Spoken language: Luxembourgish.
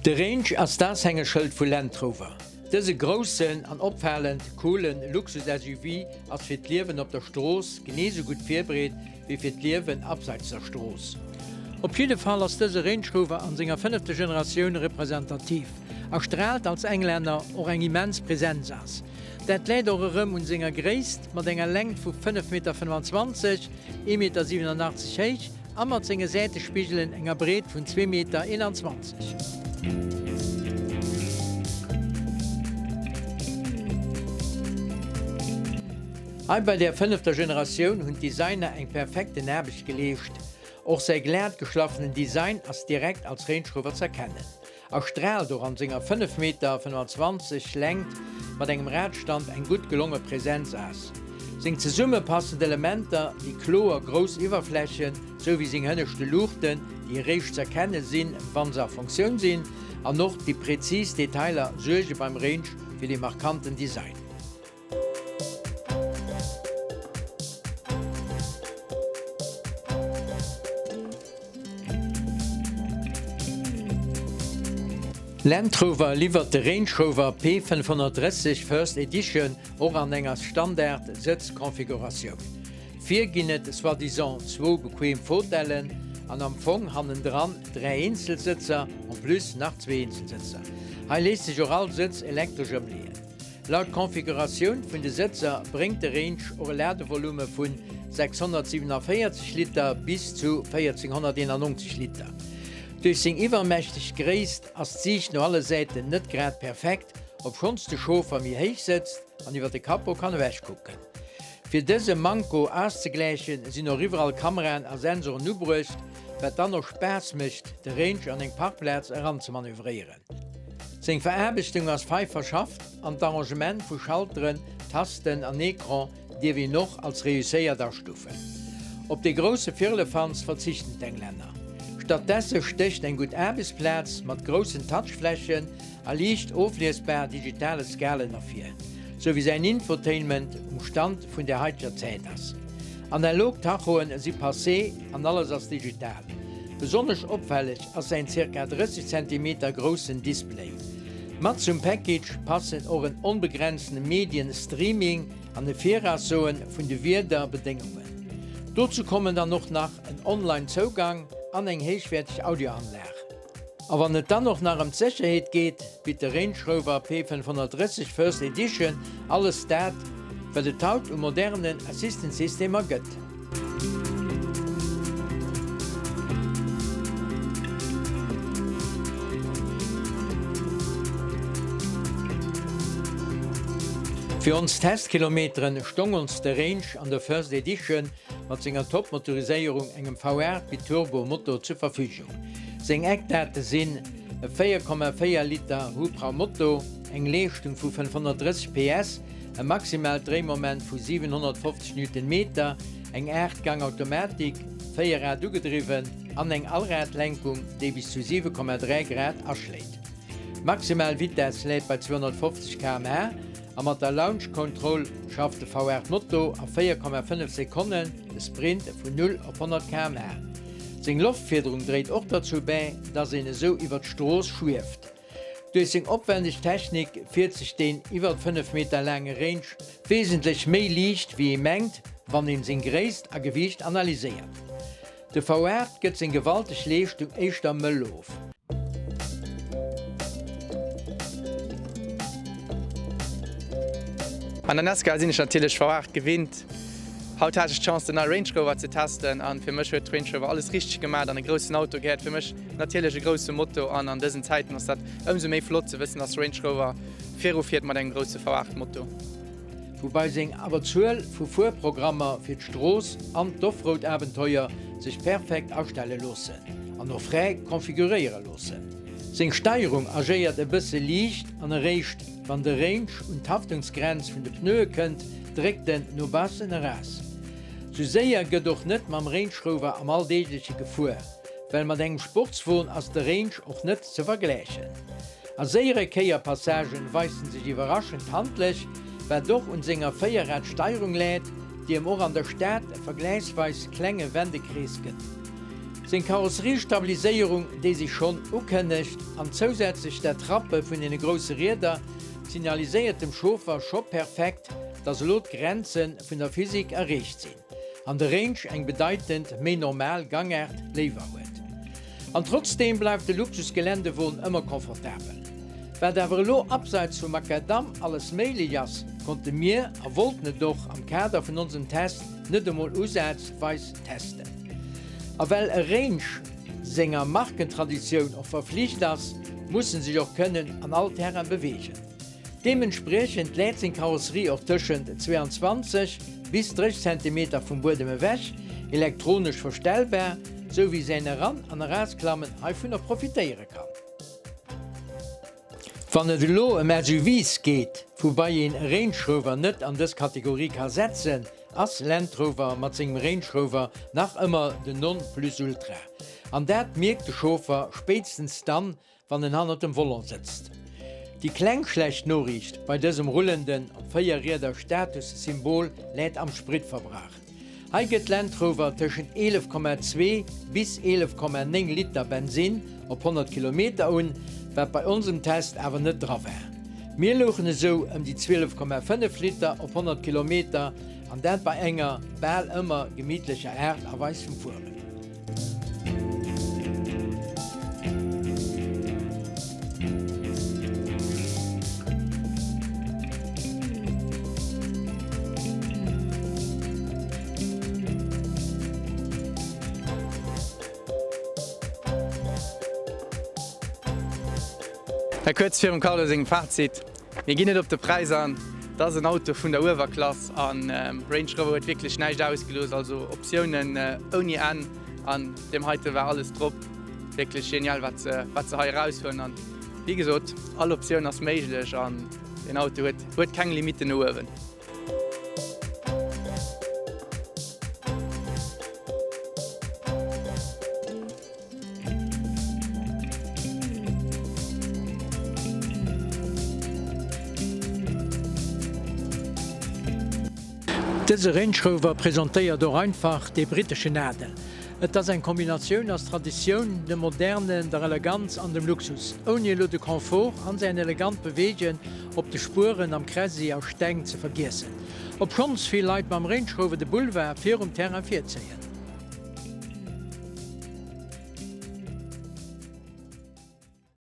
De Range ass d'Aushängeschëld vu Land Rover. Dëse groussen an opfalend coole Luxus-SUV ass fir d'Liewen op der Strooss genee sou gutt virbereet wéi fir d'Liewen abseits der Strooss. Op jidde Fall ass dëse Range Rover an senger fënnefter Generatioun representativ a straalt als Englänner och eng immens Präsenz aus. Dat läit och erëm un senger Gréisst mat enger Längt vu 5,25 Meter, 1,87 Meter héich A mat senge Säitespigelen enger Breet vun 2,21 Meter. Hei bei der fënnefter Generatioun hunn d'Designer eng perfekten Aarbecht geleescht. Och säi glat geschlaffenen Design ass direkt als Range Rover z'erkennen. A straalt och an senger 5 Meter 25 Längt mat engem Radstand eng gutt gelonge Präsenz aus. Seng zesummepassend Elementer, déi kloer grouss Iwwerflächen, sou wéi seng hënneschte Luuchten, déi eréischt z'erkenne sinn, wann se a Funktioun sinn, an och déi präzis Detailer suerge beim Range fir dee markanten Design. Land Rover liwwert de Range Rover P530 First Edition och an enger Standard-Sëtzkonfiguratioun. Vir ginn et soi-disant zwou bequem Fotellen an am Fong hannendran 3 Eenzelsëtzer, en plus nach zwee Eenzelsëtzer. Hei léisst sech och all Sëtz elektresch ëmleeën. Laut Configuratioun vun de Sëtzer bréngt de Range och e Ladevolume vun 647 Liter bis zu 1491 Liter. Duerch seng iwwermächteg Gréisst ass d'Siicht no alle Säiten net grad perfekt, obschonns de Chauffer méi héich sëtzt an iwwer de Capot kann ewechkucken. Fir dëse Manko auszegläichen, sinn och iwwerall Kameraen a Sensoren ubruecht, wat dann och Spaass mécht, de Range an eng Parkplaz eranzemanövréieren. Seng Veraarbechtung ass fei verschafft an d'Arrangement vu Schalteren, Tasten an Ecran dierf een och als reusséiert astufen. Op dee grousse Firlefanz verzichten d'Englänner. Stattdesse stécht eng gutt Aarbechtsplaz mat groussen Touchflächen a liicht ofliesbar digitale Skalen ervir, sou wéi säin Infotainment um Stand vun der haiteger Zäit ass. Analog Tachoen si passé an alles ass digital. Besonnesch opfälleg ass säin ca 30 Zentimeter groussen Display. Mat zum Package passen och en onbegrenztene Medien-Streaming an e Viraussoen vun de Wiederbedéngungen. Dozou kommen dann och nach en Online-Zougang an eng héichwäerteg Audioanlag. A wann et dann och nach ëm d'Sécherheet geet, bitt de Range Rover P530 First Edition alles dat, wat et haut u modernen Assistant-Systemer gëtt. Fir ons Testkilometeren stong ons de Range an der First Edition mat senger Top-Motoriséierung, engem V8 Biturbo Motor, zur Verfügung. Seng Eckdate sinn, e 4,4 Liter Hubraummotor, eng Leeschtung vu 530 PS, e maximaalt Dréimoment vu 750 Newtonmeter, eng 8 Gang Automatik, 4 Rad ugedriwwen, an eng Allradlenkung, déi bis zu 7,3 Grad aschléit. D'maximal Vitess läit bei 250 km/h a mat der Launch Control schafft de V8 Moto a 4,5 Sekonnen de Sprint vun 0 op 100 km/h. Seng Loftfiederung dréit och derzou bäi, dass een esou iwwer d'Strooss schwieft. Duerch seng opwändeg Technik fiert sech deen iwwer 5 Meter laange Range wesentlech méi liicht wéi ee mengt, wann een seng Gréisst a Gewiicht analyséiert. De V8 gëtt seng gewalteg Leeschtung éischter mëll of. An der Nascar sinn ech natierlech V8 gewinnt. Haut hat ech d'Chance den neie Range Rover ze testen an fir mech huet Range Rover alles richteg gemaat an e groussen Auto gehéiert fir mech natierlech e grousse Moto an an dësen Zäiten ass dat ëmsou méi flott ze wëssen dass Range Rover viru fiert mat engem grousse V8 Moto. Woubei seng Abberzuel vu Fuerprogrammer fir d'Strooss an d'Offroad-Abenteuer sech perfekt astelle loossen an och fräi konfiguréiere loossen. Seng Steierung agéiert e bësse liicht an eréischt Wann de Range un d'Haftungsgrenz vun de Pneue kënnt, dréckt en no baussen eraus. Sou séier gëtt och net mam Range Rover am Alldeegleche gefuer, well mat engem Sportswon ass de Range och net ze vergläichen. A séiere Kéierpassagen weist en sech iwwerraschend handlech, wat och un senger Véierrad-Steierung läit, déi em och an der Stad e vergläichsweis klenge Wendekrees gëtt. Seng Karosseriestabiliséierung, déi sech schonn ukënnegt, an zousätzlech dat Rappe vun deene grousse Rieder, signaliséiert dem Chauffer scho perfekt, dass elo d'Grenze vun der Physik erreecht sinn an de Range eng bedeitend méi normal Gangaart léiwer huet. An trotzdeem bleift de Luxus-Geländewon ëmmer confortabel. Wat awer elo abseits vum Macadam alles méiglech ass, konnte mir a wollten et och am Kader vun onsem Test net emol usazweis testen. A well e Range senger Markentraditioun och verflicht ass, muss en sech och kënnen an all Terrain beweegen. Deementspriechend läit seng Karosserie och tëschent 22 bis 30 Zentimeter vum Buedem ewech, elektronesch verstellbar, sou wéi säin Eran an Erausklammen heivunner profitéiere kann. Wann et elo ëm SUVs geet, woubai een e Range Rover net an dës Kategorie ka setzen, ass Land Rover mat sengem Range Rover nach ëmmer den Non-Plus-Ultra. An dat mierkt de Chauffer spéitstens dann, wann en hannert dem Volant sëtzt. Déi kleng schlecht Noriicht bei dësem rullenden op 4 Rieder Statussymbol läit am Spritverbrauch. Hei gëtt Land Rover tëschent 11,2 bis 11,9 Liter Bensinn op 100 Kilometer un, wat bei onsem Test awer net dra war. Mir louchen esou ëm déi 12,5 Liter op 100 Kilometer an dat bei enger bal ëmmer gemittlecher Aart a Weis vum Fueren. Da kuerz virum Carlo sengem Fazit, Mir ginn net op de Präis an, et ass en Auto vun der Uewerklass an Range Rover huet wierklech näischt ausgelooss, also Optiounen ouni Enn an deem heite war alles drop. Wierklech genial wat se wat se hei eraus hunn an wéi gesot all Optioun ass méiglech an deen Auto huet huet keng Limitten no uewen. Dëse Range Rover presentéiert och einfach dee britteschen Adel. Et ass eng Kombinatioun aus Traditioun, dem Modernen, der Eleganz an dem Luxus, ouni elo de Confort an säin elegant Beweegen op de Spueren am Kräsi a Steng ze vergiessen. Obschonns vill Leit mam Range Rover de Boulevard virum Terrain virzéien.